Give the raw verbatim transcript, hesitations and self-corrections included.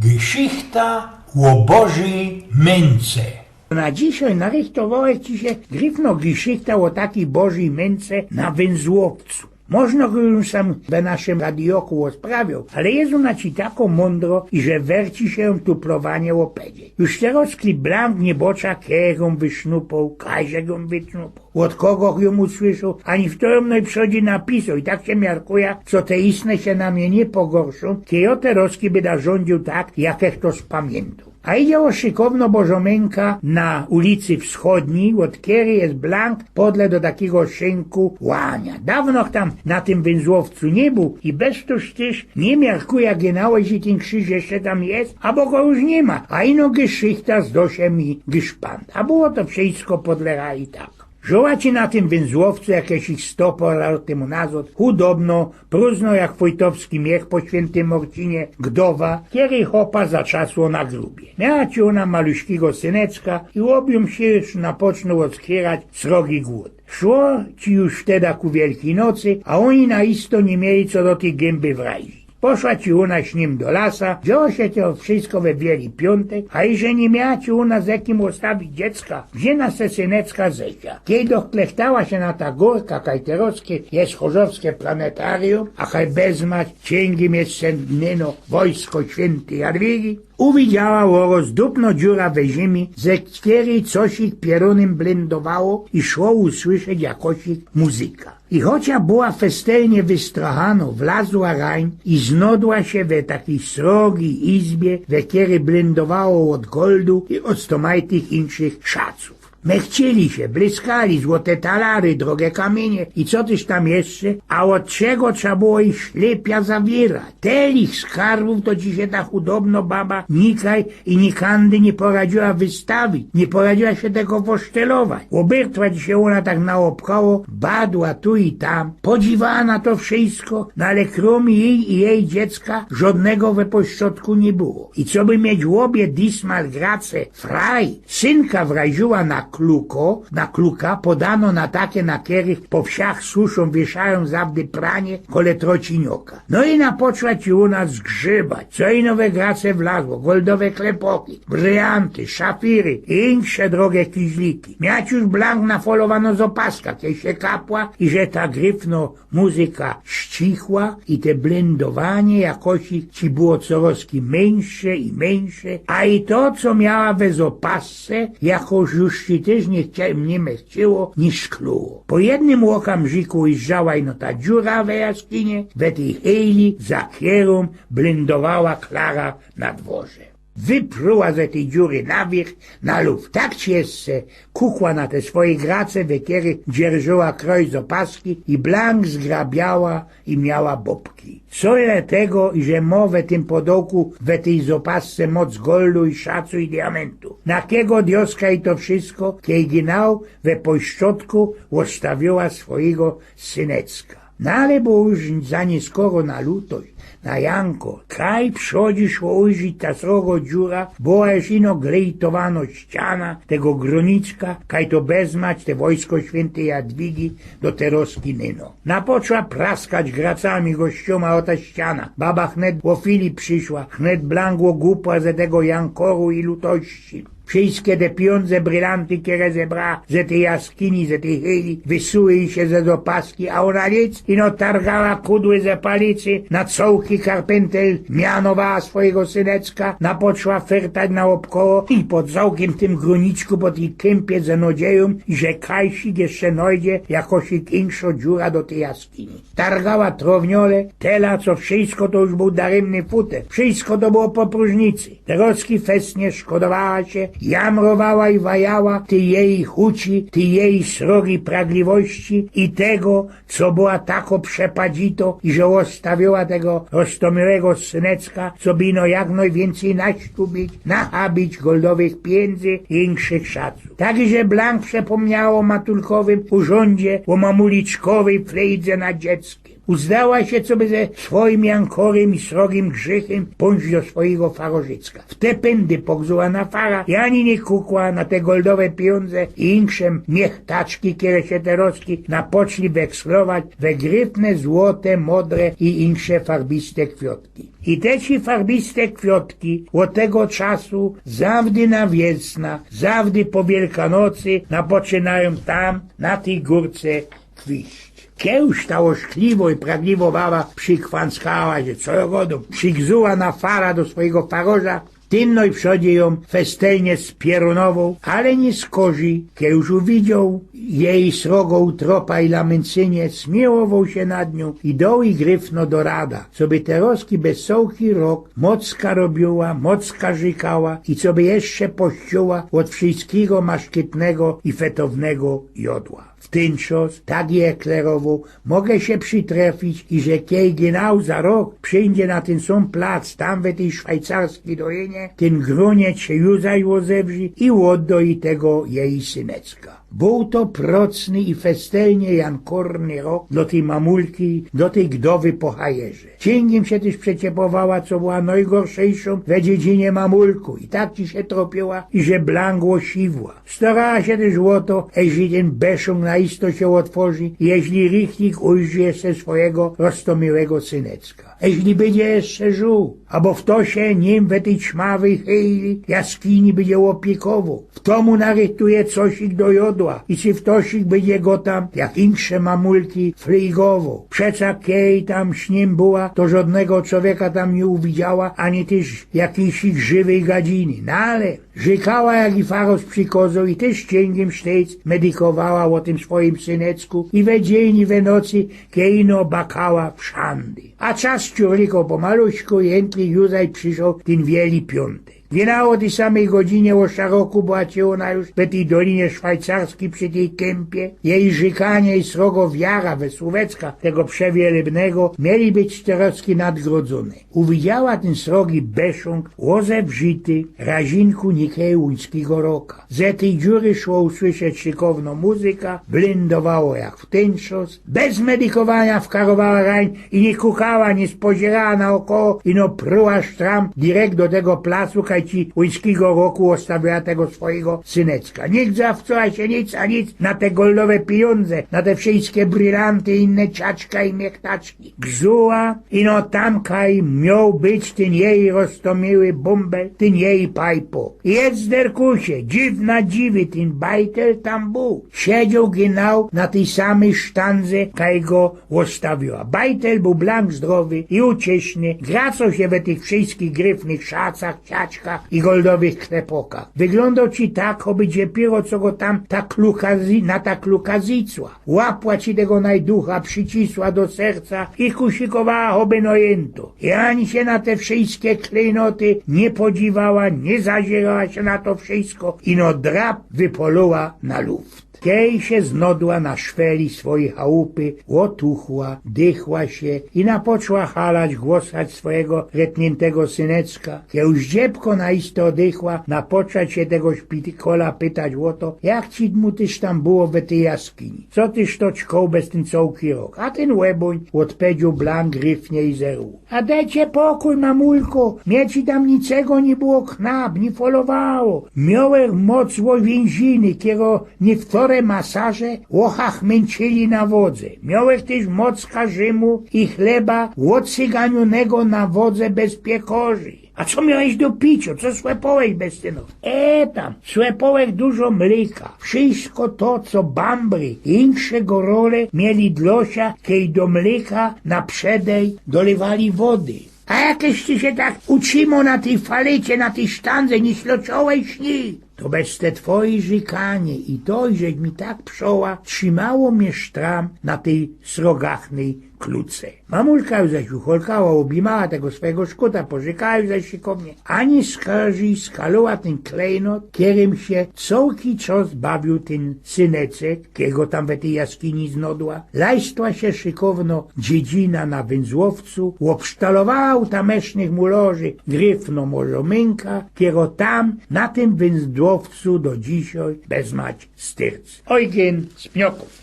Geschichta ô Bożyj Mynce. Na dzisiej narychtowałech ci sie gryfno geschichtã ô takij Bożyj Mynce na Wynzłowcu. Możno już sam we naszym radijoku ôsprawiōł, ale je ôna ci tako mōndro, iże werci sie jōm tu prowanie ôpedzieć. Już terŏz kli blank niy bocza, kej jōm wysznupōł, kaj jōm wysznupōł, ôd kogo jōm usłyszoł, ani fto jōm nojprzodzij napisoł. I tak sie miarkuja, co te istne sie na mie niy pogorszōm, kej jŏ terŏzki byda rzōndziył tak, jak jech to spamiyntōm. A idzie ô szykowno Bożo Mynka na ulicy Wschodnij, ôd kerej je blank podle do takigo szynku łania. Dawno tam na tym Wynzłowcu niy bōł i bez to tyż niy miarkuja, jak je nałożōny tyn krzyż jeszcze tam je, abo go już niy ma, a ino geschichta zdo sie mi geszpant. A było to wszysko podle rajta. Żōła ci na tym Wynzłowcu jakeś ich sto pŏra lŏt tymu nazŏd, chudobno, prōżno jak fojtowski miech po świyntym Mŏrcinie, gdowa, kerej chopa zatrzasło na grubie. Miała ci ôna maluśkigo syneczka i ôbijōm sie już napoczōnōł ôdchyrać srogi głōd. Szło ci już wtedy ku Wielkij Nocy, a ôni na isto niy mieli co do tyj gymby wrajzić. Poszła ci ôna z nim do lasa, dzioło sie to wszysko we Wieli Piōntek, a iże niy miała ci ôna z kim ôstawić dziecka, wziyna se syneczka zeszła. Kej dochlechtała sie na ta gōrka, kaj terŏzki je chorzowske planetarium, a kaj bezmać ciyngi mieszczynnyno wojsko świyntyj Jadwigi, uwidziała ôrŏz dupno dziura we ziymi, ze kerej coś ich pierōnym blyndowało i szło usłyszeć jakosik muzyka. I chocia była festelnie wystrachano, wlazła rań i znodła sie we takij srogij izbie, we kerej blyndowało ôd goldu i ôd roztōmajtych inkszych szacōw. Mechcili sie, blyskali złote talary, drogie kamiynie i co tyż tam jeszcze, a ôd czego trzeba było ich ślepia zawierać. Tylich skarbōw to ci sie ta chudobno baba nikaj i nikandy niy poradziła wystawić, niy poradziła sie tego wosztelować. Ôbyrtła ci sie ôna tak naôbkoło, badła tu i tam, podziwała na to wszysko, no ale krōm jij i jeji dziecka żodnego we pośrodku niy było. I coby mieć ôbie dismal grace fraj, synka wrajziła na kluko, na kluka, podano na take, na kerych po wsiach suszōm, wieszajōm zawdy pranie kole trocinioka. No i napoczła ci ôna zgrzebać, co ino we grace wlazło, goldowe klepoki, brylanty, szafiry i insze drogie kiźliki. Miała ci już blank nafolowano z ôpaska, kej sie kapła, iże ta gryfno muzyka ścichła i te blyndowanie jakosik ci było corozki myńsze i myńsze, a i to, co miała we zopasce, jakoś już ci tyż niy chcia-, niy mie- chcioło, niy szkloło. Po jednym ôkamrziku ujrzała ino ta dziura we jaskinie, we tyj chwili, za kerōm blyndowała Klara na dworze. Wypruła ze tyj dziury na wierch, na luft. Tak ci jeszcze kukła na te swoje grace, we kerych dzierżała kroj z ôpaski i blank zgrabiała i miała bobki. Co je tego, iże mo we tym podołku, we tyj zopasce moc goldu i szacu i diamentu. Na kigo dioska i to wszysko, kej ginała we pośrodku ôstawiła swojigo syneczka. No ale było już za niskoro na lutość, na jankor. Kaj przodzisz ujrzeć ta srogo dziura, była już ino glejtowano ściana tego grōniczka, kaj to bezmać te wojsko świyntyj Jadwigi do terŏzki nyno. Napoczła praskać gracami gościōma ô ta ściana. Baba chnet ô fili prziszła, chnet blank ôgupła ze tego jankoru i lutości. Wszyske te pijōndze, brylanty, kere zebrała ze tyj jaskini, ze tyj chwili, wysuły ji sie ze zopasku, a ôna nic, ino targała kudły ze palicy, na cołki karpyntel mianowała swojigo syneczka, napoczła fyrtać naôbkoło i po cołkim tym grōniczku, po tyj kōmpie ze nodziejōm, że kajsik jeszcze nojdzie jakosik inkszo dziura do tyj jaskini. Targała trowniole, tela, co wszysko to już bōł darymny futer, wszysko to było po prōżnicy. Terŏzki festnie szkodowała sie, jamrowała i wajała tyj jeji chuci, tyj jeji srogij pragliwości i tego, co była tako przepadzito, iże ôstawiła tego roztōmiłego syneczka, coby ino jak nojwiyncyj nasztubić, nachabić goldowych pijōndzy i inkszych szacōw. Tak iże blank przepōmniała ô matulkowym urzōndzie, ô mamuliczkowyj frejdze nad dzieckiym. Uzdała sie, coby ze swojim jankorym i srogim grzychym pōńć do swojigo farożycka. W te pyndy pogzuła na fara i ani niy kukła na te goldowe pijōndze i insze miechtaczki, kere sie terŏzki napoczli wekslować we gryfne, złote, modre i insze farbiste kwiotki. I te ci farbiste kwiotki ôd tego czasu zawdy na wiesna, zawdy po Wielkanocy napoczynajōm tam, na tyj gōrce, kwiść. Kej już ta ôszkliwo i pragliwo baba przikwanckała, że co jŏ godōm, przigzuła na fara do swojigo faroża, tym nojprzodzij jōm festelnie spierunowoł, ale niy skorzij, kej już uwidzioł jeji srogo utropa i lamyncynie, smiyłowoł sie nad niōm i doł ji gryfno do rada, coby terŏzki bez cołki rok mocka robiyła, mocka rzykała i coby jeszcze pościła ôd wszyjskigo maszkytnego i fetownego jodła. W tyn czas, tak je klerowoł, mogã sie przitrefić, iże kej genau za rok przijdzie na tyn sōm plac, tam we tyj szwajcarskij dolynie, tyn grōniec sie już zaś ôzebrzi i ôddŏ ji tego jeji synecka. Bōł to procny i festelnie jankŏrny rok dlŏ tyj mamulki, dlŏ tyj gdowy po hajerze. Ciyngiym sie tyż przeciepowała, co była nojgorszejszōm we dziedzinie mamulku i tak ci sie tropiyła, iże blank ôsiwła. Starała sie tyż ô to, eźli tyn besząg na isto sie ôtworzi i eźli richtig ujrzi jeszcze swojigo roztōmiłego synecka. Eźli bydzie jeszcze żōł, abo fto sie nim we tyj ćmawyj chwili jaskini bydzie ôpiekowoł, fto mu narychtuje cosik do jodła i czy ftosik bydzie go tam, jak insze mamulki, fryjgowoł. Przeca kej tam z nim była, to żŏdnego czowieka tam niy uwidziała, ani tyż jakijś żywyj gadziny. No ale rzykała, jak ji faroż przikozoł, i tyż ciyngiym sztyc medikowała ô tym swojim synecku i we dziyń, i we nocy, kej ino bakała wszandy. A czas ciurlikoł pomaluśku, i jynki już zaś przyszoł tyn wieli piōntek. Genau ô tyj samyj godzinie ô szaroku była ci ôna już we tyj dolinie szwajcarskij przi tyj kępie. Jeji rzykanie i srogo wiara we słōwecka tego przewielebnego mieli być terŏzki nadgrodzōne. Uwidziała tyn srogi besząg, ôzebrzyty razinku nikej łuńskigo roka. Ze tyj dziury szło usłyszeć szykowno muzyka, blyndowało jak w tyn czas, bez medikowania wkarowała rań i niy kukała, niy spoziyrała naôkoło, ino pruła sztram direkt do tego placu, kaj ci łuńskigo roku ôstawiła tego swojigo synecka. Nigdze wcŏła sie nic, a nic na te goldowe pijōndze, na te wszyjske brylanty i inne ciaczka i miechtaczki. Gzuła, ino tam kaj mioł być tyn jeji roztōmiły bōmbel, tyn jeji pajpok. Jedz, derkusie, dziwna dziwy, tyn bajtel tam bōł. Siedzioł genau na tyj samyj sztandze, kaj go ôstawiła. Bajtel bōł blank zdrowy i ucieszny, gracoł sie we tych wszyjskich gryfnych szacach, ciaczkach i goldowych klepokach. Wyglōndoł ci tak, choby dziepiyro co go tam ta kluka zy-, na ta kluka zycła. Łapła ci tego najducha, przycisła do serca i kusikowała, choby nojyntŏ. I ani sie na te wszyjske klejnoty niy podziwała, niy zaziyrała sie na to wszyjsko, ino drap wypolała na luft. Kej sie znodła na szweli swojij chałupy ôtuchła, dychła sie i napoczła halać, głosać swojigo retniyntego synecka. Kej już dziepko na isto ôdychła, napoczła sie tego szpitkola pytać ô to, jak ci mu tyż tam było we tyj jaskini. Co tyż to ćkoł bez tyn cołki rok? A tyn łebōń ôdpedzioł blank, gryfnie i zerōm: A dej cie pokōj, mamulko, mie ci tam niczego niy było knap, niy folowało. Miołech moc ôwiynziny, kiero niy wtore masaże ôchachmyńczyli na wodze. Miołech tyż moc karzymu i chleba ôcyganiōnego na wodze bez piekorzi. A co miołeś do piciŏ? Co słepołeś bez tyno? E tam, słepołech dużo mlyka. Wszyjsko to, co bambry i insze gorole mieli dlŏ sia, kej do mlyka na przedej dolywali wody. A jakeś ty sie tak utrzimoł na tyj falycie, na tyj sztandze, niy ślioczŏłeś nic? To bez te twoje rzykanie i to, żeś mi tak przoła, trzimało mie sztram na tyj srogachnyj kluce. Mamulka już zaś ucholkała, ôbijmała tego swojigo szkuta, porzykała już zaś szykownie. Ani skarżyj skalała tyn klejnot, kerym sie cołki czas bawiōł tyn synecek, kiej go tam we tyj jaskini znodła. Lajstła sie szykowno dziedzina na Wyndzłowcu, ôbsztalowała tamtejszych mulŏrzy, gryfno Morzōmynka, kiero tam, na tym Wyndzłowcu do dzisiej bezmać styrc. Ojgyn z Pniokōw.